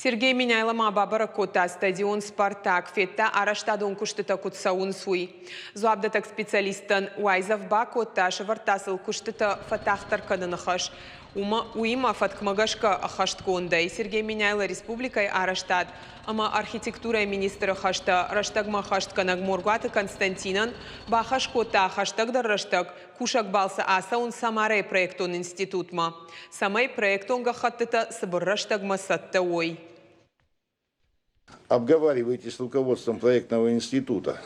Сергей Меняйло ма бабӕрӕг кодта стадион «Спартак», федта, арӕзтадон куыстытӕ куыд цӕуынц, уый. Дзуапдӕттӕг специалисттӕн уайдзӕф бакодта, сӕвӕрдта сыл куыстытӕ фӕтагъддӕр кӕныны хӕс. Уымӕ, уыимӕ фӕткмӕ гӕсгӕ ӕххӕстгондӕй Сергей Меняйло республикӕйы арӕзтад ӕмӕ архитектурӕйы министры хӕстӕ рӕстӕгмӕ ӕххӕстгӕнӕг Моргуаты Константинӕн бахӕс кодта хӕстӕгдӕр рӕстӕг кусӕг балцы ацӕуын Самарӕйы проектон институтмӕ, цӕмӕй проектон гӕххӕттытӕ цыбыр рӕстӕгмӕ цӕттӕ уой. Обговаривайте с руководством проектного института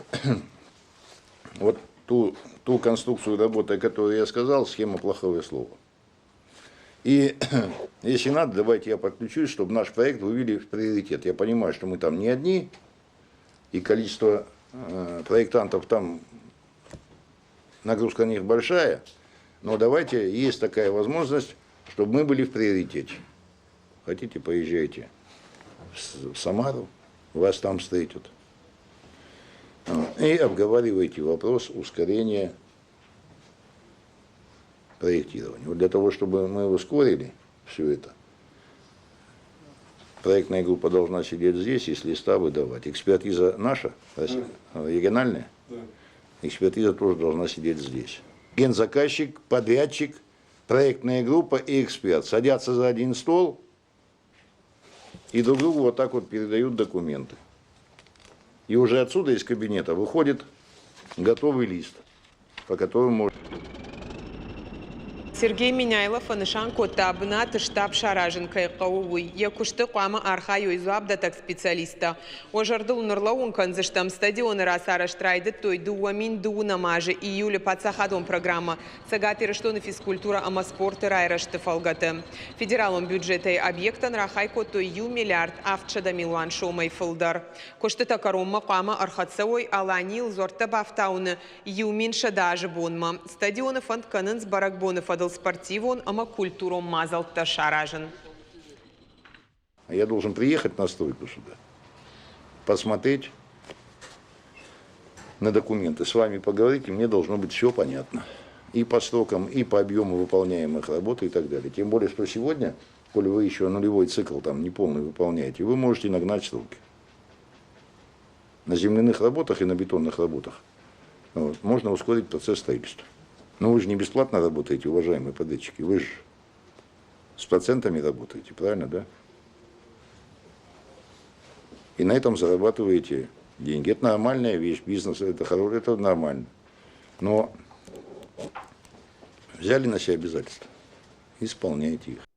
вот ту конструкцию работы, о которой я сказал, схема плохое слово. И если надо, давайте я подключусь, чтобы наш проект вывели в приоритет. Я понимаю, что мы там не одни, и количество проектантов там, нагрузка на них большая, но давайте, есть такая возможность, чтобы мы были в приоритете. Хотите, поезжайте в Самару, вас там встретят. И обговаривайте вопрос ускорения проектирования. Вот для того, чтобы мы ускорили все это, проектная группа должна сидеть здесь и с листа выдавать. Экспертиза наша, региональная, Да. экспертиза тоже должна сидеть здесь. Гензаказчик, подрядчик, проектная группа и эксперт садятся за один стол и друг другу вот так вот передают документы. И уже отсюда, из кабинета, выходит готовый лист, по которому можно Сергей Меняйло фӕнысан кодта, бынаты штаб саразын кӕй хъӕуы, уый. Йӕ куысты хъуамӕ архайой дзуапдӕттӕг специалисттӕ. Уӕ зӕрдыл ныллӕууын кӕндзыстӕм, стадионы рацарӕзт райдыдтой 2012 азы июлы паддзахадон программӕ Цӕгат Ирыстоны физкультурӕ ӕмӕ спорты райрӕзты фӕлгӕты. Федералон бюджетӕй объектӕн рахай кодтой 1 миллиард 700 милуан сомӕй фылдӕр. Куыстытӕ кӕронмӕ хъуамӕ ӕрхӕццӕ уой Аланийыл дзуӕрттӕ бафтауыны 1100 азы бонмӕ. Стадионы фӕнд кӕнынц бӕрӕгбоны фӕдыл спортивон ӕмӕ культурон мадзӕлттӕ саразын. Я должен приехать на стройку сюда, посмотреть на документы, с вами поговорить, и мне должно быть все понятно. И по срокам, и по объему выполняемых работ и так далее. Тем более, что сегодня, коли вы еще нулевой цикл там неполный выполняете, вы можете нагнать сроки. На земляных работах и на бетонных работах, вот, можно ускорить процесс строительства. Но вы же не бесплатно работаете, уважаемые подрядчики, вы же с процентами работаете, правильно, да? И на этом зарабатываете деньги. Это нормальная вещь, бизнес, это хорошо, это нормально. Но взяли на себя обязательства, исполняйте их.